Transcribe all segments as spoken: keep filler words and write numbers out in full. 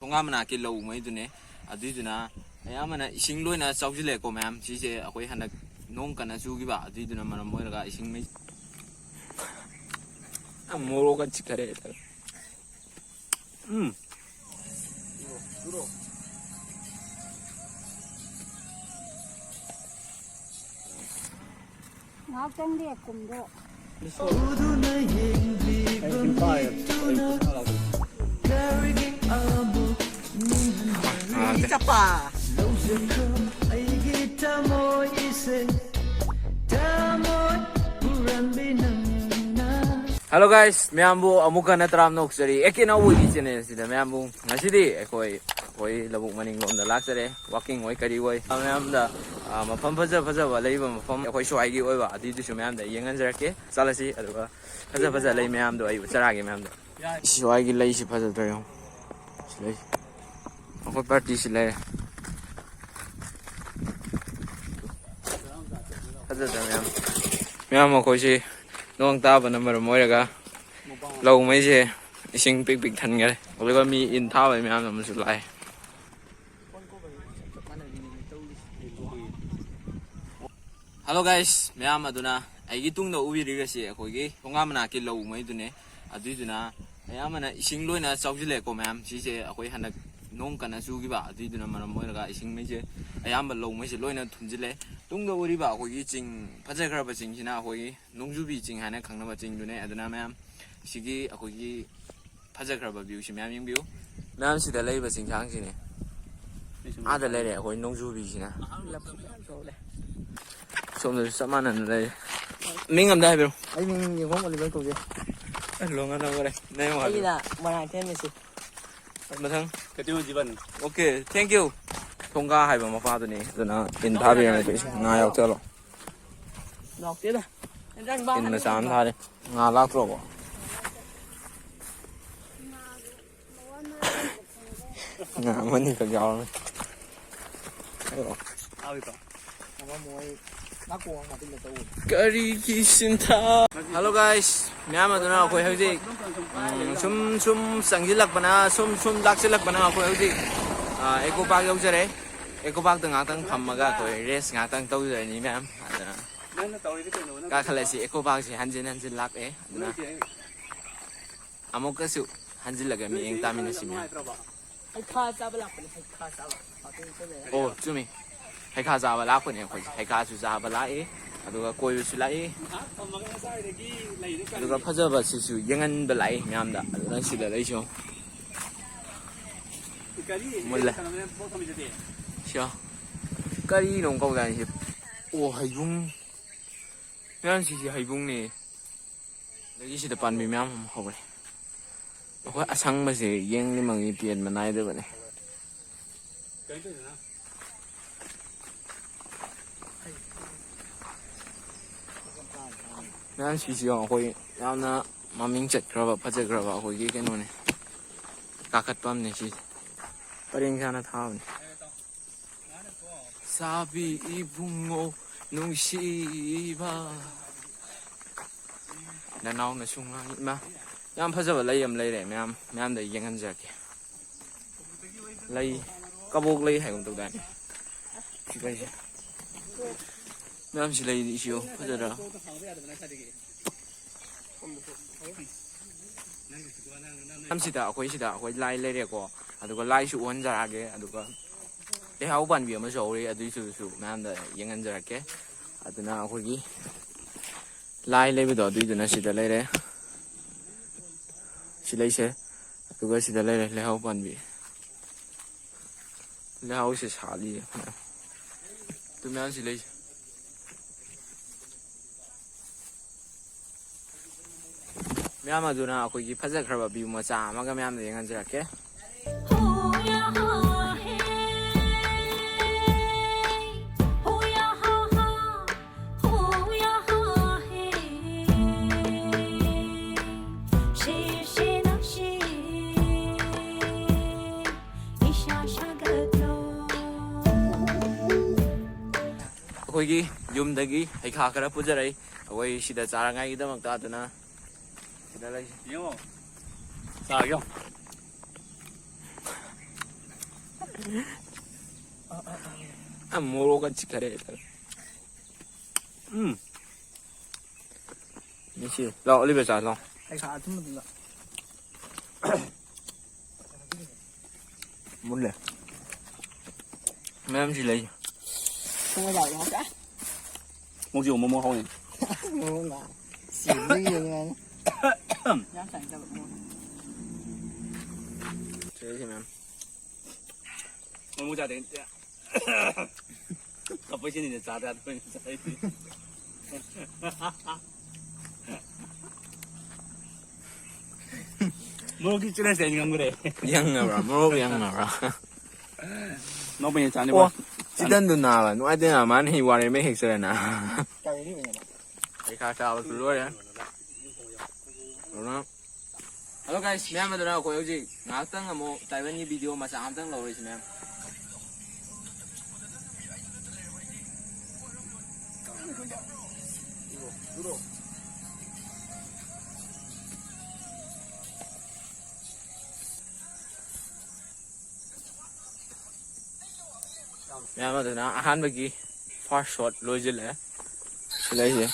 ꯊꯣꯡꯒꯥ ꯃꯅꯥꯛꯀꯤ ꯂꯧꯉꯩꯗꯨꯅꯦ꯫ ꯑꯗꯨꯏꯗꯨꯅ ꯑꯌꯥꯝꯕꯅ ꯏꯁꯤꯡ ꯂꯣꯏꯅ ꯆꯥꯎꯁꯤꯜꯂꯛꯑꯦꯀꯣ ꯃꯌꯥꯝ꯫ ꯁꯤꯁꯦ ꯑꯩꯈꯣꯏ ꯍꯟꯗꯛ ꯅꯣꯡ ꯀꯟꯅ ꯆꯨꯈꯤꯕ, ꯑꯗꯨꯏꯗꯨꯅ ꯃꯔꯝ ꯑꯣꯏꯔꯒ ꯏꯁꯤꯡ ꯃꯩ ꯌꯥꯝ ꯃꯣꯔꯣꯛꯀ ꯆꯤꯛꯈꯔꯦ꯫ ꯎꯝ꯫ ꯉꯥꯏꯍꯥꯛꯇꯪꯗꯤ ꯀꯨꯝꯗꯣ꯫ ꯆꯄꯥ꯫ Hello guys, ꯃꯌꯥꯝꯕꯨ ꯑꯃꯨꯛ ꯍꯟꯅ ꯇꯔꯥꯝꯅ ꯑꯣꯛꯆꯔꯤ ꯑꯦ ꯀꯦ ꯅꯥꯎꯕꯣꯒꯤ channel ꯁꯤꯗ꯫ ꯃꯌꯥꯝꯕꯨ ꯉꯁꯤꯗꯤ ꯑꯩꯈꯣꯏ ꯑꯩꯈꯣꯏ ꯂꯧꯕꯨꯛ ꯃꯅꯤꯡꯂꯣꯝꯗ ꯂꯥꯛꯆꯔꯦ꯫ Walking ꯑꯣꯏ ꯀꯔꯤ ꯑꯣꯏ ꯃꯌꯥꯝꯗ, ꯑ, ꯃꯐꯝ ꯐꯖ ꯐꯖꯕ ꯂꯩꯕ ꯃꯐꯝ ꯑꯩꯈꯣꯏ ꯁ꯭ꯋꯥꯏꯒꯤ ꯑꯣꯏꯕ ꯑꯗꯨꯏꯗꯨꯁꯨ ꯃꯌꯥꯝꯗ ꯌꯦꯡꯍꯟꯖꯔꯛꯀꯦ꯫ ꯆꯠꯂꯁꯤ꯫ ꯑꯗꯨꯒ ꯐꯖ ꯐꯖ ꯂꯩ ꯃꯌꯥꯝꯗꯣ ꯑꯩ ꯎꯠꯆꯔꯛꯑꯒꯦ ꯃꯌꯥꯝꯗ꯫ ꯁ꯭ꯋꯥꯏꯒꯤ ꯂꯩꯁꯤ ꯐꯖꯗ꯭ꯔꯣ ꯌꯦꯡꯉꯣ꯫ ꯁꯤ ꯂꯩ꯫ ꯑꯩꯈꯣꯏ party ꯁꯤ ꯂꯩꯔꯦ꯫ ꯐꯖꯗ꯭ꯔꯥ ꯃꯌꯥꯝ? ꯃꯌꯥꯝ ꯑꯩꯈꯣꯏꯁꯤ ꯅꯣꯡ ꯇꯥꯕꯅ ꯃꯔꯝ ꯑꯣꯏꯔꯒ ꯂꯧꯉꯩꯁꯦ ꯏꯁꯤꯡ ꯄꯤꯛ ꯄꯤꯛ ꯊꯟꯈꯔꯦ꯫ ꯑꯗꯨꯒ ꯃꯤ ꯏꯟ ꯊꯥꯕꯩ ꯃꯌꯥꯝ ꯑꯃꯁꯨ ꯂꯥꯛꯑꯦ꯫ Hello guys, ꯃꯌꯥꯝ ꯑꯗꯨꯅ ꯑꯩꯒꯤ ꯇꯨꯡꯗ ꯎꯕꯤꯔꯤꯕꯁꯤ ꯑꯩꯈꯣꯏꯒꯤ ꯊꯣꯡꯒꯥ ꯃꯅꯥꯛꯀꯤ ꯂꯧꯉꯩꯗꯨꯅꯦ꯫ ꯑꯗꯨꯏꯗꯨꯅ ꯑꯌꯥꯝꯕꯅ ꯏꯁꯤꯡ ꯂꯣꯏꯅ ꯆꯥꯎꯁꯤꯜꯂꯛꯑꯦꯀꯣ ꯃꯌꯥꯝ꯫ ꯁꯤꯁꯦ ꯑꯩꯈꯣꯏ ꯍꯟꯗꯛ ꯅꯣꯡ ꯀꯟꯅ ꯆꯨꯈꯤꯕ, ꯑꯗꯨꯏꯗꯨꯅ ꯃꯔꯝ ꯑꯣꯏꯔꯒ ꯏꯁꯤꯡꯉꯩꯁꯦ ꯑꯌꯥꯝꯕ ꯂꯧꯉꯩꯁꯦ ꯂꯣꯏꯅ ꯊꯨꯝꯖꯤꯜꯂꯦ꯫ ꯇꯨꯡꯗ ꯎꯔꯤꯕ ꯑꯩꯈꯣꯏꯒꯤ ꯆꯤꯡ, ꯐꯖꯈ꯭ꯔꯕ ꯆꯤꯡꯁꯤꯅ ꯑꯩꯈꯣꯏꯒꯤ ꯅꯣꯡꯖꯨꯕꯤ ꯆꯤꯡ ꯍꯥꯏꯅ ꯈꯪꯅꯕ ꯆꯤꯡꯗꯨꯅꯦ꯫ ꯑꯗꯨꯅ ꯃꯌꯥꯝ ꯁꯤꯒꯤ ꯑꯩꯈꯣꯏꯒꯤ ꯐꯖꯈ꯭ꯔꯕ view ꯁꯤ ꯃꯌꯥꯝ ꯌꯦꯡꯕꯤꯌꯨ꯫ ꯃꯌꯥꯝ ꯁꯤꯗ ꯂꯩꯕ ꯆꯤꯡꯁꯥꯡꯁꯤꯅꯦ꯫ ꯑꯥꯗ ꯂꯩꯔꯦ ꯑꯩꯈꯣꯏ ꯅꯣꯡꯖꯨꯕꯤꯁꯤꯅ꯫ ꯁꯣꯝꯗꯁꯨ ꯆꯞ ꯃꯥꯟꯅꯅ ꯂꯩꯔꯦ꯫ ꯃꯤꯡ ꯑꯝꯇ ꯍꯥꯏꯕꯤꯔꯣ꯫ ꯑꯩ ꯃꯤꯡ ꯌꯦꯡꯈꯣꯝ ꯑꯣꯂꯤꯚꯔ ꯀꯧꯖꯩ꯫ ꯑꯦ, ꯂꯣꯡꯉ ꯅꯪ ꯂꯣꯏꯔꯦ꯫ ꯅꯪ ꯑꯃꯨꯛ ꯍꯥꯏꯕꯤꯔꯣ꯫ ꯑꯩꯅ ꯃꯣꯏꯔꯥꯡꯊꯦꯝ ꯃꯤꯁꯤ꯫ ꯃꯊꯪ꯫ ꯀꯩꯊꯦꯜ ꯖꯤꯕꯟ꯫ Okay, thank you꯫ ꯊꯣꯡꯒꯥ ꯍꯥꯏꯕ ꯃꯄꯥꯗꯨꯅꯤ꯫ ꯑꯗꯨꯅ ꯏꯟ ꯊꯥꯕꯤꯔꯝꯃꯦ ꯑꯩꯈꯣꯏꯁꯦ꯫ ꯉꯥ ꯌꯥꯎꯇ ꯆꯠꯂꯣ꯫ ꯂꯥꯛꯇꯦꯗ꯫ ꯏꯟ ꯃꯆꯥ ꯑꯃ ꯊꯥꯔꯦ꯫ ꯉꯥ ꯂꯥꯛꯇ꯭ꯔꯣꯕꯣ? ꯉꯥ ꯑꯃꯅꯤꯈꯛ ꯌꯥꯎꯔꯝꯃꯤ꯫ ꯑꯩꯌꯣ꯫ ꯀꯔꯤꯒꯤ ꯁꯤꯟꯊꯥ? Hello guys, ꯃꯌꯥꯝ ꯑꯗꯨꯅ ꯑꯩꯈꯣꯏ ꯍꯧꯖꯤꯛ, ꯎꯝ, ꯁꯨꯝ ꯁꯨꯝ ꯆꯪꯁꯤꯜꯂꯛꯄꯅ, ꯁꯨꯝ ꯁꯨꯝ ꯂꯥꯛꯁꯤꯜꯂꯛꯄꯅ ꯑꯩꯈꯣꯏ ꯍꯧꯖꯤꯛ, ꯑ, ꯏꯀꯣ ꯄꯥꯔꯛ ꯌꯧꯖꯔꯦ꯫ ꯏꯀꯣ ꯄꯥꯔꯛꯇ ꯉꯥꯛꯇꯪ ꯐꯝꯃꯒ ꯑꯩꯈꯣꯏ ꯔꯦꯁ ꯉꯥꯛꯇꯪ ꯇꯧꯖꯔꯅꯤ ꯃꯌꯥꯝ꯫ ꯑꯗꯨꯅ ꯅꯪꯅ ꯇꯧꯔꯤꯗꯤ ꯀꯩꯅꯣ? ꯅꯪ ꯀꯥꯈꯠꯂꯁꯤ꯫ ꯏꯀꯣ ꯄꯥꯔꯛꯁꯤ ꯍꯟꯖꯤꯟ ꯍꯟꯖꯤꯟ ꯂꯥꯛꯑꯦ꯫ ꯑꯗꯨꯅ ꯅꯣꯏꯒꯤ ꯑꯃꯨꯛꯀꯁꯨ ꯍꯟꯖꯤꯜꯂꯒ ꯃꯤꯠꯌꯦꯡ ꯇꯥꯃꯤꯟꯅꯁꯤ ꯃꯌꯥꯝ꯫ ꯅꯨꯡꯉꯥꯏꯇ꯭ꯔꯕꯣ? ꯍꯩꯈꯥ ꯆꯥꯕ ꯂꯥꯛꯄꯅꯦ, ꯍꯩꯈꯥ ꯆꯥꯕ꯫ ꯋꯥꯛꯀꯤꯡ ꯆꯠꯂꯦ꯫ ꯑꯣ, ꯆꯨꯝꯃꯤ꯫ ꯍꯩꯈꯥ ꯆꯥꯕ ꯂꯥꯛꯄꯅꯦ ꯑꯩꯈꯣꯏꯁꯦ꯫ ꯍꯩꯈꯥꯁꯨ ꯆꯥꯕ ꯂꯥꯛꯏ, ꯑꯗꯨꯒ ꯀꯣꯏꯕꯁꯨ ꯂꯥꯛꯏ, ꯉꯥꯏꯍꯥꯛ ꯐꯝꯃꯒ ꯉꯁꯥꯏꯗꯒꯤ ꯂꯩꯔꯦ ꯀꯔꯤ? ꯑꯗꯨꯒ ꯐꯖꯕꯁꯤꯁꯨ ꯌꯦꯡꯍꯟꯕ ꯂꯥꯛꯏ ꯃꯌꯥꯝꯗ꯫ ꯑꯗꯨꯅ ꯁꯤꯗ ꯂꯩꯁꯨ ꯀꯔꯤ? ꯃꯨꯜꯂꯦ꯫ ꯀꯩꯅꯣꯅꯦ ꯄꯣꯠ ꯊꯝꯃꯤꯗꯨꯗꯤ? ꯁꯤꯌꯥ꯫ ꯀꯔꯤꯅꯣ ꯀꯧꯗꯥꯏꯅꯦ ꯁꯤ? ꯑꯣ, ꯍꯩꯕꯨꯡ꯫ ꯃꯌꯥꯝ ꯁꯤꯁꯦ ꯍꯩꯕꯨꯡꯅꯦ꯫ ꯑꯗꯒꯤ ꯁꯤꯗ ꯄꯥꯝꯕꯤ ꯃꯌꯥꯝ ꯑꯃ ꯍꯧꯔꯦ꯫ ꯑꯩꯈꯣꯏ ꯑꯁꯪꯕꯁꯦ ꯌꯦꯡꯂꯤꯃꯛꯅꯤ ꯄꯦꯟꯕ ꯅꯥꯏꯗꯕꯅꯦ꯫ ꯃꯌꯥꯝ ꯁꯤꯁꯨ ꯌꯦꯡꯉꯣ, ꯑꯩꯈꯣꯏ ꯌꯥꯝꯅ ꯃꯃꯤꯡ ꯆꯠꯈ꯭ꯔꯕ, ꯐꯖꯈ꯭ꯔꯕ ꯑꯩꯈꯣꯏꯒꯤ ꯀꯩꯅꯣꯅꯦ, ꯀꯥꯈꯠꯄ ꯑꯃꯅꯦ ꯁꯤꯁꯦ꯫ ꯄꯔꯦꯡ ꯁꯥꯅ ꯊꯥꯕꯅꯦ꯫ ꯆꯥꯕꯤ ꯏꯕꯨꯡꯉꯣ ꯅꯨꯡꯁꯤꯕ꯫ ꯅꯅꯥꯎꯅ ꯁꯨꯝ ꯉꯥꯡꯉꯤ꯫ ꯏꯃꯥ, ꯌꯥꯝ ꯐꯖꯕ ꯂꯩ ꯑꯃ ꯂꯩꯔꯦ ꯃꯌꯥꯝ, ꯃꯌꯥꯝꯗ ꯌꯦꯡꯍꯟꯖꯔꯛꯀꯦ꯫ ꯂꯩ, ꯀꯕꯣꯛ ꯂꯩ ꯍꯥꯏꯒꯨꯝ ꯇꯧꯗꯥꯏꯅꯦ ꯁꯤ ꯂꯩꯁꯦ꯫ ꯃꯌꯥꯝ ꯁꯤ ꯂꯩꯗꯤ ꯏꯁꯤꯌꯣ ꯐꯖꯗ꯭ꯔꯥ? ꯃꯌꯥꯝꯁꯤꯗ ꯑꯩꯈꯣꯏ ꯁꯤꯗ ꯑꯩꯈꯣꯏ ꯂꯥꯏ ꯂꯩꯔꯦꯀꯣ, ꯑꯗꯨꯒ ꯂꯥꯏꯁꯨ ꯎꯍꯟꯖꯔꯛꯑꯒꯦ, ꯑꯗꯨꯒ ꯂꯩꯍꯥꯎ ꯄꯥꯟꯕꯤ ꯑꯃꯁꯨ ꯍꯧꯔꯤ, ꯑꯗꯨꯏꯁꯨꯁꯨ ꯃꯌꯥꯝꯗ ꯌꯦꯡꯍꯟꯖꯔꯛꯀꯦ꯫ ꯑꯗꯨꯅ ꯑꯩꯈꯣꯏꯒꯤ ꯂꯥꯏ ꯂꯩꯕꯗꯣ ꯑꯗꯨꯏꯗꯨꯅ ꯁꯤꯗ ꯂꯩꯔꯦ꯫ ꯁꯤ ꯂꯩꯁꯦ꯫ ꯑꯗꯨꯒ ꯁꯤꯗ ꯂꯩꯔꯦ ꯂꯩꯍꯥꯎ ꯄꯥꯟꯕꯤ꯫ ꯂꯩꯍꯥꯎꯁꯦ ꯁꯥꯠꯂꯤ꯫ ꯑꯗꯨ ꯃꯌꯥꯝꯁꯤ ꯂꯩꯁꯦ꯫ ꯃꯌꯥꯝ ꯑꯗꯨꯅ ꯑꯩꯈꯣꯏꯒꯤ ꯐꯖꯈ꯭ꯔꯕ ꯚ꯭ꯌꯨ ꯃꯆꯥ ꯑꯃꯒ ꯃꯌꯥꯝꯗ ꯌꯦꯡꯍꯟꯖꯔꯛꯀꯦ꯫ ꯑꯩꯈꯣꯏꯒꯤ ꯌꯨꯝꯗꯒꯤ ꯍꯩꯈꯥ ꯈꯔ ꯄꯨꯖꯔꯛꯏ ꯑꯩꯈꯣꯏ ꯁꯤꯗ ꯆꯥꯅꯉꯥꯏꯒꯤꯗꯃꯛꯇ꯫ ꯑꯗꯨꯅ ꯌꯦꯡꯉꯣ꯫ ꯆꯥꯒꯦ ꯌꯦꯡꯉꯣ꯫ ꯑ, ꯃꯣꯔꯣꯛꯀ ꯆꯤꯛꯈꯔꯦ꯫ ꯎꯝ꯫ ꯃꯤꯁꯤ꯫ ꯂꯥꯛꯑꯣ, ꯑꯣꯂꯤꯚꯔ ꯆꯥ ꯂꯥꯛꯑꯣ꯫ ꯑꯩ ꯈꯥ ꯑꯊꯨꯝꯕꯗꯨꯗ꯫ ꯃꯨꯜꯂꯦ꯫ ꯃꯌꯥꯝ ꯁꯤ ꯂꯩ꯫ ꯊꯨꯝ ꯌꯥꯎꯏ ꯍꯥꯏꯕ꯭ꯔꯥ? ꯃꯣꯛꯁꯤ ꯃꯣꯃꯣ ꯍꯧꯔꯦ꯫ ꯃꯣꯃꯣ ꯉꯥ꯫ ꯁꯤꯕꯗ ꯌꯦꯡꯉꯦ꯫ ꯌꯥꯝ ꯆꯥꯅꯤꯡꯗꯕ ꯃꯣꯃꯣ꯫ ꯁꯤ ꯂꯩꯁꯤ ꯃꯌꯥꯝ꯫ ꯃꯣꯃꯣ ꯆꯥꯗꯦ꯫ ꯀꯞꯄꯩ ꯁꯤꯅꯤꯅꯦ ꯆꯥꯗ ꯌꯥꯗꯕꯩ ꯆꯥꯏꯁꯤ꯫ ꯃꯣꯔꯣꯛꯀꯤ challenge ꯑꯩ ꯉꯝꯈ꯭ꯔꯦ꯫ ꯌꯥꯝ ꯉꯝꯕ꯭ꯔꯥ? ꯃꯣꯔꯣꯛ ꯌꯥꯝ ꯉꯝꯕ꯭ꯔꯥ? ꯅꯣꯛꯄꯩꯅꯦ ꯆꯥꯅꯤ ꯑꯣ, ꯕꯣ꯫ ꯆꯤꯇꯟꯗꯨ ꯅꯥꯕ ꯅꯨꯡꯉꯥꯏꯇꯦ ꯅꯥꯕ, ꯃꯥꯅ ꯍꯤ ꯋꯥꯔꯦ ꯃꯩ ꯍꯦꯛ ꯆꯠꯂꯦ ꯅꯥꯕ꯫ ꯄꯩꯈꯥ ꯆꯥꯕꯁꯨ ꯂꯣꯏꯔꯦ꯫ ꯑꯗꯨꯅ, hello guys, ꯃꯌꯥꯝ ꯑꯗꯨꯅ ꯑꯩꯈꯣꯏ ꯍꯧꯖꯤꯛ ꯉꯥꯏꯍꯥꯛꯇꯪ ꯑꯃꯨꯛ ꯇꯥꯏꯕꯟꯒꯤ video ꯃꯆꯥ ꯑꯃꯇꯪ ꯂꯧꯔꯤꯁꯤ ꯃꯌꯥꯝ꯫ ꯃꯌꯥꯝ ꯑꯗꯨꯅ ꯑꯍꯥꯟꯕꯒꯤ first shot ꯂꯣꯏꯁꯤꯜꯂꯦ꯫ ꯁꯤ ꯂꯩꯁꯦ꯫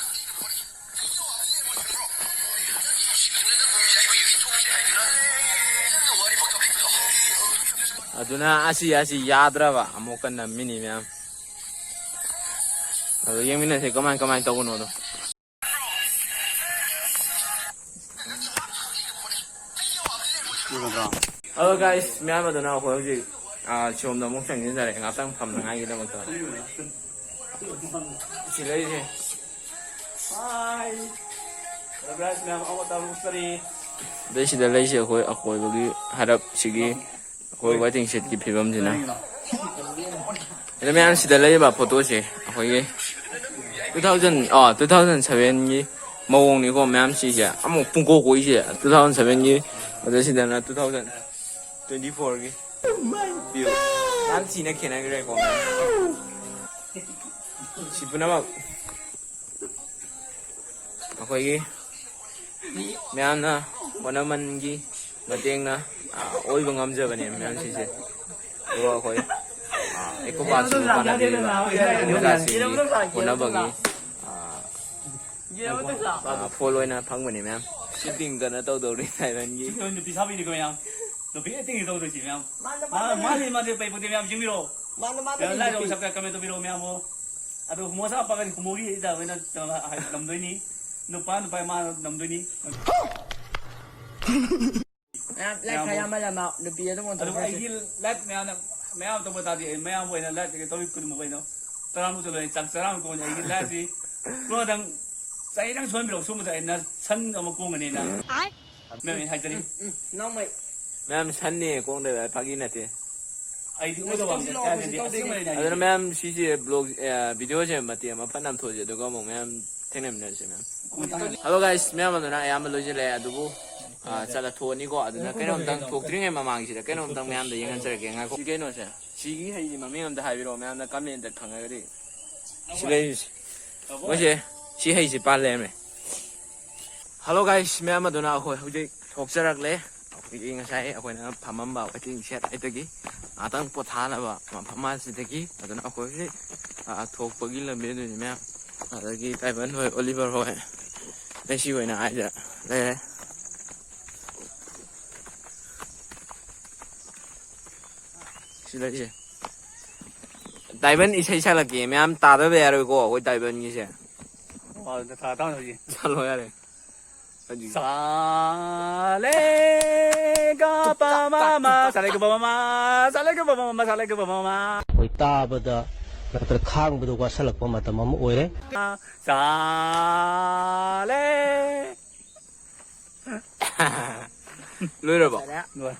ꯑꯗꯨꯅ ꯑꯁꯤ, ꯑꯁꯤ ꯌꯥꯗ꯭ꯔꯕ ꯑꯃꯨꯛꯀ ꯅꯝꯃꯤꯅꯤ ꯃꯌꯥꯝ꯫ ꯑꯗꯨ ꯌꯦꯡꯃꯤꯟꯅꯁꯦ ꯀꯃꯥꯏ, ꯀꯃꯥꯏ ꯇꯧꯕꯅꯣꯗꯣ꯫ ꯎꯗ꯭ꯔꯣ? ꯑꯗꯣ guys, ꯃꯌꯥꯝ ꯑꯗꯨꯅ ꯑꯩꯈꯣꯏ ꯍꯧꯖꯤꯛ, ꯑꯥ, ꯁꯣꯝꯗ ꯑꯃꯨꯛ ꯆꯪꯁꯤꯟꯖꯔꯦ, ꯉꯥꯛꯇꯪ ꯐꯝꯅꯉꯥꯏꯒꯤꯗꯃꯛꯇ꯫ ꯁꯤ ꯂꯩꯔꯤꯁꯦ꯫ Hi. Hello guys, ꯃꯌꯥꯝ ꯑꯃꯨꯛ ꯇꯧꯔꯨꯁꯔꯤ꯫ ꯑꯗꯩ ꯁꯤꯗ ꯂꯩꯁꯦ ꯑꯩꯈꯣꯏ ꯑꯀꯣꯏꯕꯒꯤ ꯍꯔꯞꯁꯤꯒꯤ ꯑꯩꯈꯣꯏ waiting shed ꯀꯤ ꯐꯤꯕꯝꯁꯤꯅ꯫ ꯑꯗ ꯃꯌꯥꯝ ꯁꯤꯗ ꯂꯩꯔꯤꯕ photo ꯁꯦ ꯑꯩꯈꯣꯏꯒꯤ two thousand, ꯑꯥ, two thousand seven ꯒꯤ ꯃꯑꯣꯡꯅꯤꯀꯣ ꯃꯌꯥꯝ ꯁꯤꯁꯦ꯫ ꯑꯃꯨꯛ ꯄꯨꯡꯀꯣꯛ ꯀꯣꯛꯏꯁꯦ two thousand seven ꯒꯤ, ꯑꯗ ꯁꯤꯗꯅ two thousand twenty four ꯒꯤ view꯫ ꯌꯥꯝ ꯊꯤꯅ ꯈꯦꯠꯅꯈ꯭ꯔꯦꯀꯣ ꯃꯌꯥꯝ꯫ ꯁꯤ ꯄꯨꯝꯅꯃꯛ ꯑꯩꯈꯣꯏꯒꯤ ꯃꯌꯥꯝꯅ ꯍꯣꯠꯅꯃꯟꯒꯤ ꯃꯇꯦꯡꯅ, ꯑ, ꯑꯣꯏꯕ ꯉꯝꯖꯕꯅꯦ ꯃꯌꯥꯝ ꯁꯤꯁꯦ꯫ ꯑꯗꯨꯒ ꯑꯩꯈꯣꯏ, ꯑ, ꯑꯦꯀꯣ ꯄꯥꯔꯛꯁꯤꯕꯨ ꯄꯥꯟꯅꯕꯤꯔꯤꯕ ꯑꯣꯖꯥꯁꯤꯡꯒꯤ ꯍꯣꯠꯅꯕꯒꯤ, ꯑ, ꯑ, ꯐꯣꯜ ꯑꯣꯏꯅ ꯐꯪꯕꯅꯦ ꯃꯌꯥꯝ꯫ ꯁꯤꯠꯇꯤꯡ ꯀꯟꯅ ꯇꯧꯗꯧꯔꯤ ꯗꯥꯏꯃꯟꯒꯤ꯫ ꯅꯨꯄꯤ ꯁꯥꯕꯤꯅꯤꯀꯣ ꯃꯌꯥꯝ꯫ ꯅꯨꯄꯤ ꯑꯦꯛꯇꯤꯡ ꯇꯧꯗꯣꯏꯁꯤ ꯃꯌꯥꯝ꯫ ꯃꯥꯅ ꯃꯥꯅꯤ ꯃꯥꯅꯤ ꯄꯩꯕꯨꯗꯤ ꯃꯌꯥꯝ ꯌꯦꯡꯕꯤꯔꯣ꯫ ꯃꯥꯅ ꯃꯥꯅ ꯃꯌꯥꯝ ꯂꯥꯏꯛ ꯅꯨꯄꯤ꯫ ꯁꯕꯁꯀ꯭ꯔꯥꯏꯕ ꯀꯃꯦꯟ ꯇꯧꯕꯤꯔꯣ ꯃꯌꯥꯝꯕꯨ꯫ ꯑꯗꯨ ꯍꯣꯃꯣ ꯁꯥꯕ ꯄꯥꯒꯅꯤ ꯍꯣꯃꯣꯒꯤ ꯏꯗ ꯑꯣꯏꯅ ꯅꯝꯗꯣꯏꯅꯤ꯫ ꯅꯨꯄꯥ ꯅꯨꯄꯥ ꯃꯥ ꯅꯝꯗꯣꯏꯅꯤ꯫ ꯃꯌꯥꯝ ꯂꯥꯏꯛ ꯈꯔ ꯌꯥꯝꯍꯜꯂꯝꯃꯣ꯫ ꯅꯨꯄꯤ ꯑꯗꯨꯝ ꯑꯗꯨꯕꯨ ꯑꯣꯟꯊꯣꯛꯈ꯭ꯔꯁꯤ꯫ ꯑꯩꯒꯤ ꯂꯥꯏꯛ ꯃꯌꯥꯝꯅ, ꯃꯌꯥꯝ ꯇꯧꯕ ꯇꯥꯔꯗꯤ ꯑꯩ ꯃꯌꯥꯝꯕꯨ ꯑꯩꯅ ꯂꯥꯏꯛ ꯇꯧꯔꯤ ꯈꯨꯗꯤꯡꯃꯛ ꯑꯩꯅ ꯇꯔꯥꯃꯨꯛ ꯆꯠꯂꯣꯏ ꯆꯥꯛ ꯆꯔꯥꯃꯨꯛ ꯇꯣꯡꯉꯅꯤ꯫ ꯑꯩꯒꯤ ꯂꯥꯏꯛꯁꯤ ꯀꯣꯟꯅꯗꯪ ꯆꯍꯤꯗꯪ ꯁꯨꯍꯟꯕꯤꯔꯛꯑꯣ꯫ ꯁꯨꯝꯕꯗ ꯑꯩꯅ ꯁꯟ ꯑꯃ ꯀꯣꯡꯒꯅꯤꯅ꯫ ꯃꯌꯥꯝ ꯑꯩ ꯍꯥꯏꯖꯔꯤ꯫ ꯎꯝ, ꯎꯝ, ꯅꯣꯡꯃꯩ꯫ ꯃꯌꯥꯝ ꯁꯟꯅꯤ ꯀꯣꯡꯗꯕ ꯐꯥꯒꯤ ꯅꯠꯇꯦ꯫ ꯑꯩꯗꯤ ꯑꯣꯏꯗꯕ ꯑꯝꯇ ꯇꯧꯁꯤꯜꯂꯛꯑꯣ, ꯇꯥꯗꯦ꯫ ꯑꯩꯈꯣꯏꯁꯨ ꯇꯧꯁꯤꯜꯂꯛꯑꯣ꯫ ꯑꯁꯦꯡꯕꯅꯦ ꯑꯗꯨꯅ ꯍꯥꯏꯁꯦ꯫ ꯃꯌꯥꯝ ꯁꯤꯁꯦ ꯕ꯭ꯂꯣꯒ, ꯑ, ꯚꯤꯗꯤꯑꯣꯁꯦ ꯃꯇꯦꯛ ꯑꯃ ꯐꯠ ꯅꯥꯝꯊꯣꯛꯑꯁꯦ ꯑꯗꯨꯒ ꯑꯃꯨꯛ ꯃꯌꯥꯝ ꯊꯦꯡꯅꯃꯤꯟꯅꯔꯁꯦ ꯃꯌꯥꯝ꯫ ꯍꯜꯂꯣ ꯒꯥꯏꯁ, ꯃꯌꯥꯝ ꯑꯗꯨꯅ ꯑꯌꯥꯝꯕ ꯂꯣꯏꯁꯤꯜꯂꯛꯑꯦ ꯑꯗꯨꯕꯨ, ꯑ, ꯆꯠꯂ ꯊꯣꯛꯑꯅꯤꯀꯣ꯫ ꯑꯗꯨꯅ ꯀꯩꯅꯣꯝꯇꯪ ꯊꯣꯛꯇ꯭ꯔꯤꯉꯩ ꯃꯃꯥꯡꯁꯤꯗ ꯀꯩꯅꯣꯝꯇꯪ ꯃꯌꯥꯝꯗ ꯌꯦꯡꯍꯟꯖꯔꯛꯀꯦ꯫ ꯉꯥꯏꯈꯣ꯫ ꯁꯤ ꯀꯩꯅꯣꯁꯦ, ꯁꯤꯒꯤ ꯍꯩꯁꯤ ꯃꯃꯤꯡ ꯑꯝꯇ ꯍꯥꯏꯕꯤꯔꯛꯑꯣ ꯃꯌꯥꯝꯅ ꯀꯃꯦꯟꯇ ꯈꯪꯉꯒꯗꯤ꯫ ꯁꯤ ꯂꯩꯔꯤꯁꯦ꯫ ꯃꯣꯏꯁꯦ ꯁꯤ ꯍꯩꯁꯦ ꯄꯥꯜ ꯂꯩꯔꯝꯃꯦ꯫ ꯍꯜꯂꯣ ꯒꯥꯏꯁ, ꯃꯌꯥꯝ ꯑꯗꯨꯅ ꯑꯩꯈꯣꯏ ꯍꯧꯖꯤꯛ ꯊꯣꯛꯆꯔꯛꯂꯦ꯫ ꯑꯩꯈꯣꯏꯒꯤ ꯉꯁꯥꯏ ꯑꯩꯈꯣꯏꯅ ꯐꯝꯃꯝꯕ ꯋꯦꯇꯤꯡ ꯁꯦꯠ ꯍꯥꯏꯗꯒꯤ ꯉꯥꯛꯇꯪ ꯄꯣꯊꯥꯅꯕ ꯃꯐꯝ ꯑꯁꯤꯗꯒꯤ꯫ ꯑꯗꯨꯅ ꯑꯩꯈꯣꯏ ꯍꯧꯖꯤꯛ, ꯑ, ꯊꯣꯛꯄꯒꯤ ꯂꯝꯕꯤ ꯑꯗꯨꯅꯤ ꯃꯌꯥꯝ꯫ ꯑꯗꯒꯤ ꯇꯥꯏꯕꯟ ꯍꯣꯏ, ꯑꯣꯂꯤꯚꯔ ꯍꯣꯏ, ꯃꯦꯁꯤ ꯍꯣꯏꯅ ꯍꯥꯏꯗ ꯂꯩꯔꯦ꯫ ꯁꯤ ꯂꯩꯁꯦ꯫ ꯇꯥꯏꯕꯟ ꯏꯁꯩ ꯁꯛꯂꯛꯀꯦ ꯃꯌꯥꯝ, ꯇꯥꯗꯕ ꯌꯥꯔꯣꯏꯀꯣ ꯑꯩꯈꯣꯏ ꯇꯥꯏꯕꯟꯒꯤꯁꯦ꯫ ꯋꯥꯗ ꯊꯥ ꯇꯥꯅ ꯍꯧꯖꯤꯛ꯫ ꯆꯠꯂꯣ ꯌꯥꯔꯦ꯫ ꯍꯧꯖꯤꯛ꯫ ꯁꯥꯂꯦ ꯒ ꯄ ꯃ ꯃ, ꯁꯥꯂꯦ ꯒ ꯄ ꯃ ꯃ, ꯁꯥꯂꯦ ꯒ ꯄ ꯃ ꯃ, ꯁꯥꯂꯦ ꯒ ꯄ ꯃ ꯃ꯫ ꯑꯩꯈꯣꯏ ꯇꯥꯕꯗ ꯅꯠꯇ꯭ꯔꯒ ꯈꯥꯡꯕꯗ ꯋꯥꯁꯜꯂꯛꯄ ꯃꯇꯝ ꯑꯃ ꯑꯣꯏꯔꯦ꯫ ꯁꯥꯂꯦ꯫ ꯂꯣꯏꯔꯕꯣ? ꯂꯣꯏꯔꯦ꯫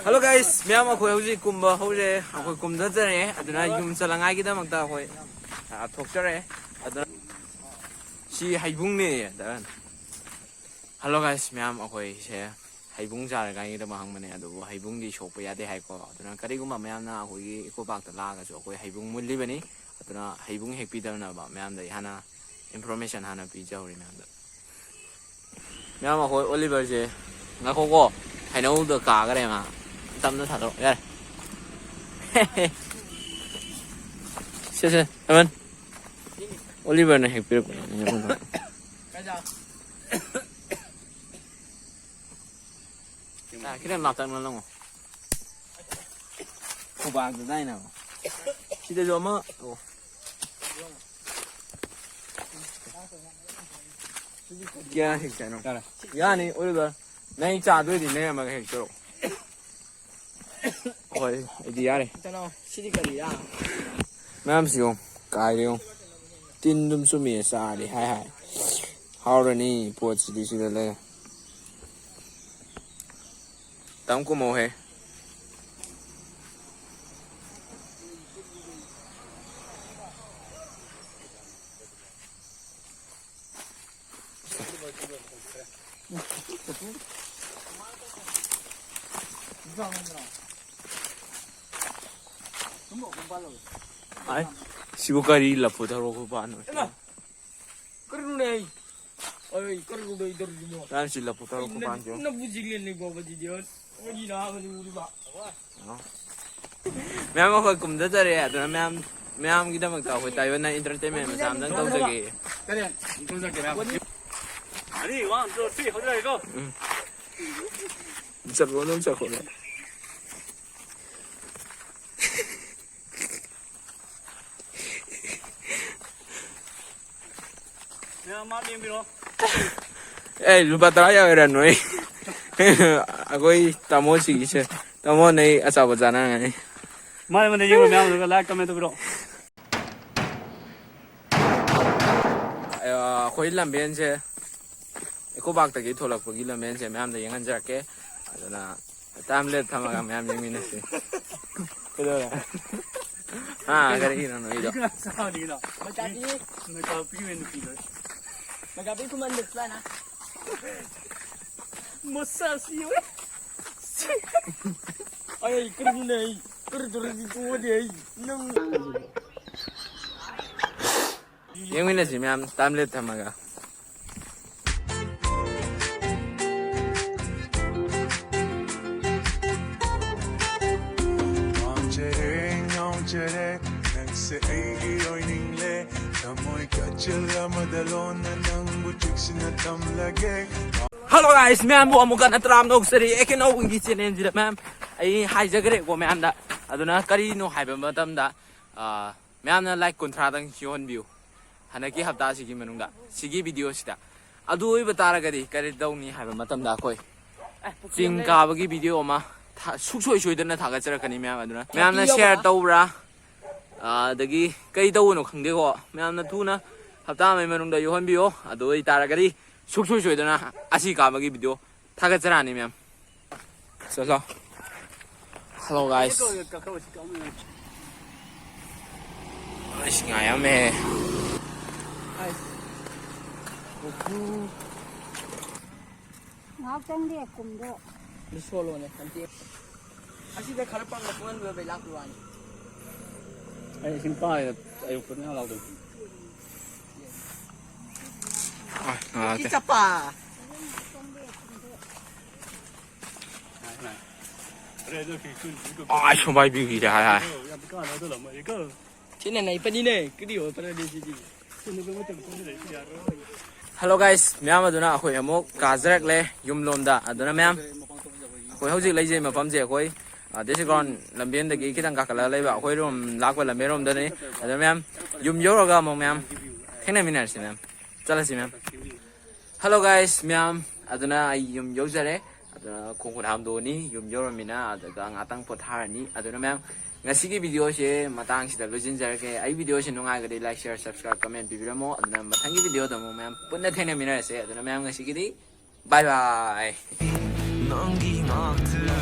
ꯍꯜꯂꯣ ꯒꯥꯏꯁ, ꯃꯌꯥꯝ ꯑꯩꯈꯣꯏ ꯍꯧꯖꯤꯛ ꯀꯨꯝꯕ ꯍꯧꯔꯦ꯫ ꯑꯩꯈꯣꯏ ꯀꯨꯝꯊꯖꯔꯦ꯫ ꯑꯗꯨꯅ ꯌꯨꯝ ꯆꯠꯂꯉꯥꯏꯒꯤꯗꯃꯛꯇ ꯑꯩꯈꯣꯏ, ꯑ, ꯊꯣꯛꯆꯔꯦ꯫ ꯑꯗꯨꯅ ꯁꯤ ꯍꯩꯕꯨꯡꯅꯦꯌꯦ꯫ ꯍꯜꯂꯣ ꯒꯥꯏꯁ, ꯃꯌꯥꯝ ꯑꯩꯈꯣꯏꯁꯦ ꯍꯩꯕꯨꯡ ꯆꯥꯔꯀꯥꯟꯒꯤꯗꯃꯛ ꯍꯪꯕꯅꯦ, ꯑꯗꯨꯕꯨ ꯍꯩꯕꯨꯡꯗꯤ ꯁꯣꯛꯄ ꯌꯥꯗꯦ ꯍꯥꯏꯀꯣ꯫ ꯑꯗꯨꯅ ꯀꯔꯤꯒꯨꯝꯕ ꯃꯌꯥꯝꯅ ꯑꯩꯈꯣꯏꯒꯤ ꯏꯀꯣ ꯄꯥꯔꯛꯇ ꯂꯥꯛꯑꯒꯁꯨ ꯑꯩꯈꯣꯏ ꯍꯩꯕꯨꯡ ꯃꯨꯜꯂꯤꯕꯅꯤ, ꯑꯗꯨꯅ ꯍꯩꯕꯨꯡ ꯍꯦꯛꯄꯤꯗꯅꯕ ꯃꯌꯥꯝꯗ ꯑꯩ ꯍꯥꯟꯅ information ꯍꯥꯟꯅ ꯄꯤꯖꯍꯧꯔꯤ ꯃꯌꯥꯝꯗ꯫ ꯃꯌꯥꯝ ꯑꯩꯈꯣꯏ ꯑꯣꯂꯤꯚꯔꯁꯦ, ꯉꯥꯏꯈꯣꯀꯣ, ꯍꯩꯅꯧꯗ ꯀꯥꯈꯔꯦ ꯃꯥ꯫ ꯇꯞꯅ ꯊꯥꯗꯣꯔꯛꯑꯣ, ꯌꯥꯔꯦ꯫ ꯁꯦ, ꯁꯦ, ꯊꯝꯃꯟ꯫ ꯑꯣꯂꯤꯚꯔꯅ ꯍꯦꯛꯄꯤꯔꯛꯄꯅꯦ꯫ ꯑ, ꯈꯤꯇꯪ ꯂꯥꯞꯇꯛꯅ ꯂꯪꯉꯣ꯫ ꯈꯨꯕꯥꯛꯇ ꯇꯥꯏꯅꯕ꯫ ꯁꯤꯗꯁꯨ ꯑꯃ, ꯑꯣ꯫ ꯀꯌꯥ ꯍꯦꯛꯁꯦ ꯍꯥꯏꯅꯣ? ꯌꯥꯔꯦ꯫ ꯌꯥꯅꯤ, ꯑꯣꯏꯕ꯫ ꯅꯪ ꯆꯥꯗꯣꯏꯗꯤ ꯅꯪ ꯑꯃꯒ ꯍꯦꯛꯆꯔꯣ꯫ ꯍꯣꯏ, ꯑꯩꯗꯤ ꯌꯥꯔꯦ꯫ ꯁꯤꯗꯤ ꯀꯔꯤꯔꯥ? ꯃꯌꯥꯝꯁꯤ ꯌꯦꯡꯉꯨ, ꯀꯥꯏꯔꯦ ꯌꯦꯡꯉꯨ꯫ ꯇꯤꯟ ꯑꯗꯨꯝ ꯆꯨꯝꯃꯤ, ꯆꯥꯔꯗꯤ ꯍꯥꯏ ꯍꯥꯏ꯫ ꯍꯥꯎꯔꯅꯤ ꯄꯣꯠꯁꯤꯗꯤ ꯁꯤꯗ ꯂꯩꯔꯦ꯫ ꯇꯝ ꯀꯨꯝꯃꯧꯍꯦ꯫ ꯑꯥꯏ, ꯁꯤꯕꯨ ꯀꯔꯤ ꯂꯐꯨ ꯊꯔꯣ ꯈꯨꯄꯥꯟꯅꯣ? ꯀꯔꯤꯅꯣꯅꯦ ꯑꯩ? ꯑꯩ ꯀꯔꯤꯅꯣꯅꯦ ꯑꯩ ꯇꯧꯔꯤꯁꯤꯕꯣ? ꯅꯪ ꯁꯤ ꯂꯐꯨ ꯊꯔꯣ ꯈꯨꯄꯥꯟꯁꯤꯕꯨ? ꯅ-, ꯅꯕꯨ ꯖꯤꯡꯂꯦꯟ ꯂꯩꯕ꯭ꯔꯣꯕ ꯁꯤꯗꯤ? ꯀꯔꯤꯅꯣ ꯍꯥꯏꯕꯗꯤ ꯎꯔꯤꯕ? ꯃꯌꯥꯝ ꯑꯩꯈꯣꯏ ꯀꯨꯝꯊꯖꯔꯦ, ꯑꯗꯨꯅ ꯃꯌꯥꯝ, ꯃꯌꯥꯝꯒꯤꯗꯃꯛꯇ ꯑꯩꯈꯣꯏ ꯇꯥꯏꯕꯟꯅ entertainment ꯃꯆꯥ ꯑꯃꯇꯪ ꯇꯧꯖꯒꯦ꯫ ꯀꯔꯤ? ꯇꯧꯖꯒꯦꯔꯥ? Ready, one, two, three, ꯍꯧꯖꯤꯛ ꯂꯥꯛꯑꯦꯀꯣ꯫ ꯎꯝ꯫ ꯆꯠꯈ꯭ꯔꯣ, ꯑꯗꯨꯝ ꯆꯠꯈ꯭ꯔꯣ꯫ ꯃꯌꯥꯝ ꯃꯥ ꯌꯦꯡꯕꯤꯔꯣ꯫ ꯑꯦ, ꯂꯨꯄꯥ ꯇꯔꯥ ꯌꯥꯎꯔꯤꯔꯥ ꯅꯣꯏ? ꯑꯩꯈꯣꯏ ꯇꯥꯃꯣꯁꯤꯒꯤꯁꯦ, ꯇꯥꯃꯣ ꯅꯣꯏ ꯑꯆꯥꯄꯣꯠ ꯆꯥꯅꯔꯝꯒꯅꯤ꯫ ꯃꯥꯅꯦ, ꯃꯥꯅꯦ, ꯌꯦꯡꯉꯣ ꯃꯌꯥꯝꯗꯨꯒ like comment ꯇꯧꯕꯤꯔꯣ꯫ ꯑ, ꯑꯩꯈꯣꯏ ꯂꯝꯕꯦꯟꯁꯦ, ꯏꯀꯣ ꯄꯥꯔꯛꯇꯒꯤ ꯊꯣꯛꯂꯛꯄꯒꯤ ꯂꯝꯕꯦꯟꯁꯦ ꯃꯌꯥꯝꯗ ꯌꯦꯡꯍꯟꯖꯔꯛꯀꯦ꯫ ꯑꯗꯨꯅ time lapse ꯊꯝꯃꯒ ꯃꯌꯥꯝ ꯌꯦꯡꯃꯤꯟꯅꯁꯤ꯫ ꯀꯩꯗꯧꯔꯦ? ꯍꯥ, ꯀꯔꯤꯒꯤꯅꯣ ꯅꯣꯏꯗꯣ? ꯀꯅꯥ ꯆꯥꯎꯔꯤꯅꯣ? ꯃꯆꯥꯄꯤ꯫ ꯃꯆꯥꯄꯤ ꯑꯣꯏꯅ ꯅꯨꯄꯤꯗꯣ꯫ ꯃꯆꯥꯄꯤ ꯈꯨꯃꯟꯗꯨ ꯆꯠꯂꯣ ꯅ꯫ ꯃꯁꯥꯁꯤ ꯌꯦꯡꯉꯨꯅꯦ꯫ ꯑꯩ ꯀꯔꯤꯅꯣꯅꯦ ꯑꯩ? ꯀꯔꯤ ꯇꯧꯔꯗꯤ ꯇꯣꯛꯑꯗꯤ ꯑꯩ? ꯅꯪ ꯌꯦꯡꯃꯤꯟꯅꯁꯤ ꯃꯌꯥꯝ ꯇꯥꯏꯝ ꯂꯦꯞ ꯊꯝꯃꯒ꯫ ꯉꯥꯎꯖꯔꯦ, ꯉꯥꯎꯖꯔꯦ, ꯅꯪꯁꯦ ꯑꯩꯒꯤ ꯑꯣꯏꯅꯤꯡꯂꯦ꯫ ꯊꯃꯣꯏ ꯀꯥꯆꯤꯜ ꯑꯃꯗ ꯂꯣꯟꯅ ꯅꯪꯕꯨ ꯆꯦꯛꯁꯤꯟꯅ ꯊꯝꯂꯒꯦ꯫ Hello guys, ꯃꯌꯥꯝꯕꯨ ꯑꯃꯨꯛꯀ ꯍꯟꯅ ꯇꯔꯥꯝꯅ ꯑꯣꯛꯆꯔꯤ ꯑꯦ ꯀꯦ ꯅꯧꯕꯒꯤ ꯆꯦꯅꯦꯜꯁꯤꯗ꯫ ꯃꯌꯥꯝ, ꯑꯩ ꯍꯥꯏꯖꯈ꯭ꯔꯦꯀꯣ ꯃꯌꯥꯝꯗ꯫ ꯑꯗꯨꯅ ꯀꯔꯤꯅꯣ ꯍꯥꯏꯕ ꯃꯇꯝꯗ, ꯑꯥ, ꯃꯌꯥꯝꯅ ꯂꯥꯏꯛ ꯀꯨꯟꯊ꯭ꯔꯥꯗꯪ ꯌꯧꯍꯟꯕꯤꯌꯨ꯫ ꯍꯟꯗꯛꯀꯤ ꯍꯞꯇꯥꯁꯤꯒꯤ ꯃꯅꯨꯡꯗ ꯁꯤꯒꯤ ꯚꯤꯗꯤꯑꯣꯁꯤꯗ꯫ ꯑꯗꯨ ꯑꯣꯏꯕ ꯇꯥꯔꯒꯗꯤ ꯀꯔꯤ ꯇꯧꯅꯤ ꯍꯥꯏꯕ ꯃꯇꯝꯗ ꯑꯩꯈꯣꯏ ꯆꯤꯡ ꯀꯥꯕꯒꯤ ꯚꯤꯗꯤꯑꯣ ꯑꯃ ꯊꯥ-, ꯁꯨꯛꯁꯣꯏ ꯁꯣꯏꯗꯅ ꯊꯥꯒꯠꯆꯔꯛꯀꯅꯤ ꯃꯌꯥꯝ꯫ ꯑꯗꯨꯅ ꯃꯌꯥꯝꯅ ꯁꯤꯌꯔ ꯇꯧꯕ꯭ꯔꯥ? ꯑꯥ, ꯑꯗꯒꯤ ꯀꯔꯤ ꯇꯧꯕꯅꯣ ꯈꯪꯗꯦꯀꯣ꯫ ꯃꯌꯥꯝꯅ ꯊꯨꯅ ꯍꯞꯇꯥ ꯑꯃꯒꯤ ꯃꯅꯨꯡꯗ ꯌꯧꯍꯟꯕꯤꯌꯣ꯫ ꯑꯗꯨ ꯑꯣꯏꯇꯥꯔꯒꯗꯤ ꯁꯨꯛꯁꯣꯏ ꯁꯣꯏꯗꯅ ꯑꯁꯤ ꯀꯥꯕꯒꯤ ꯚꯤꯗꯤꯑꯣ ꯊꯥꯒꯠꯆꯔꯛꯑꯅꯤ ꯃꯌꯥꯝ꯫ ꯆꯠꯂꯣ꯫ Hello guys꯫ ꯑꯩꯁ ꯉꯥꯏꯔꯝꯃꯦ꯫ ꯉꯥꯏꯍꯥꯛꯇꯪꯗꯤ ꯀꯨꯝꯗꯣ꯫ ꯑꯗꯨ ꯁꯣꯂꯣꯅꯦ, ꯁꯟꯇꯦ꯫ ꯑꯁꯤꯗ ꯈꯔ ꯄꯪꯅ ꯄꯨꯡꯍꯟꯕꯩ ꯂꯥꯛꯄ ꯋꯥꯅꯤ꯫ ꯑꯩ ꯏꯁꯤꯡ ꯄꯥꯏꯔ ꯑꯌꯨꯛꯇ ꯉꯥ ꯂꯥꯎꯗꯣꯏ꯫ ꯑ, ꯉꯥ ꯂꯥꯛꯇꯦ꯫ ꯆꯞꯄ꯫ ꯑꯥ, ꯁꯨꯃꯥꯏ ꯄꯤꯕꯤꯔꯦ ꯍꯥꯏ ꯍꯥꯏ꯫ ꯁꯤꯅ ꯅꯩꯄꯅꯤꯅꯦ, ꯀꯔꯤ ꯑꯣꯏ ꯄꯅꯗꯦ ꯁꯤꯗꯤ꯫ Hello guys, ꯃꯌꯥꯝ ꯑꯗꯨꯅ ꯑꯩꯈꯣꯏ ꯑꯃꯨꯛ ꯀꯥꯖꯔꯛꯂꯦ ꯌꯨꯝꯂꯣꯝꯗ꯫ ꯑꯗꯨꯅ ꯃꯌꯥꯝ ꯑꯩꯈꯣꯏ ꯍꯧꯖꯤꯛ ꯂꯩꯖꯩ ꯃꯐꯝꯁꯦ ꯑꯩꯈꯣꯏ, ꯑ, ꯗꯤꯁ ꯒ꯭ꯔꯥꯎꯟ ꯂꯝꯕꯦꯟꯗꯒꯤ ꯈꯤꯇꯪ ꯀꯥꯈꯠꯂꯒ ꯂꯩꯕ ꯑꯩꯈꯣꯏ ꯔꯣꯝ ꯂꯥꯛꯄ ꯂꯝꯕꯦꯟꯔꯣꯝꯗꯅꯤ꯫ ꯑꯗꯨꯅ ꯃꯌꯥꯝ ꯌꯨꯝ ꯌꯧꯔꯒ ꯑꯃꯨꯛ ꯃꯌꯥꯝ ꯊꯦꯡꯅꯃꯤꯟꯅꯔꯁꯤ ꯃꯌꯥꯝ꯫ ꯆꯠꯂꯁꯤ ꯃꯌꯥꯝ꯫ Hello guys, ꯃꯌꯥꯝ ꯑꯗꯨꯅ ꯑꯩ ꯌꯨꯝ ꯌꯧꯖꯔꯦ꯫ ꯑꯗꯨꯅ ꯈꯣꯡ ꯈꯨꯠ ꯍꯥꯝꯗꯣꯛꯑꯅꯤ, ꯌꯨꯝ ꯌꯧꯔꯃꯤꯅ ꯑꯗꯨꯒ ꯉꯥꯛꯇꯪ ꯄꯣꯊꯥꯔꯅꯤ꯫ ꯑꯗꯨꯅ ꯃꯌꯥꯝ ꯉꯁꯤꯒꯤ ꯚꯤꯗꯤꯑꯣꯁꯦ ꯃꯇꯥꯡꯁꯤꯗ ꯂꯣꯏꯁꯤꯟꯖꯔꯒꯦ꯫ ꯑꯩ ꯚꯤꯗꯤꯑꯣꯁꯦ ꯅꯨꯡꯉꯥꯏꯔꯒꯗꯤ like, share, subscribe, comment ꯄꯤꯕꯤꯔꯝꯃꯣ꯫ ꯑꯗꯨꯅ ꯃꯊꯪꯒꯤ ꯚꯤꯗꯤꯑꯣꯗ ꯑꯃꯨꯛ ꯃꯌꯥꯝ ꯄꯨꯟꯅ ꯊꯦꯡꯅꯃꯤꯟꯅꯔꯁꯦ꯫ ꯑꯗꯨꯅ ꯃꯌꯥꯝ ꯉꯁꯤꯒꯤꯗꯤ bye bye꯫ ꯅꯪꯒꯤ ꯉꯥꯛꯇ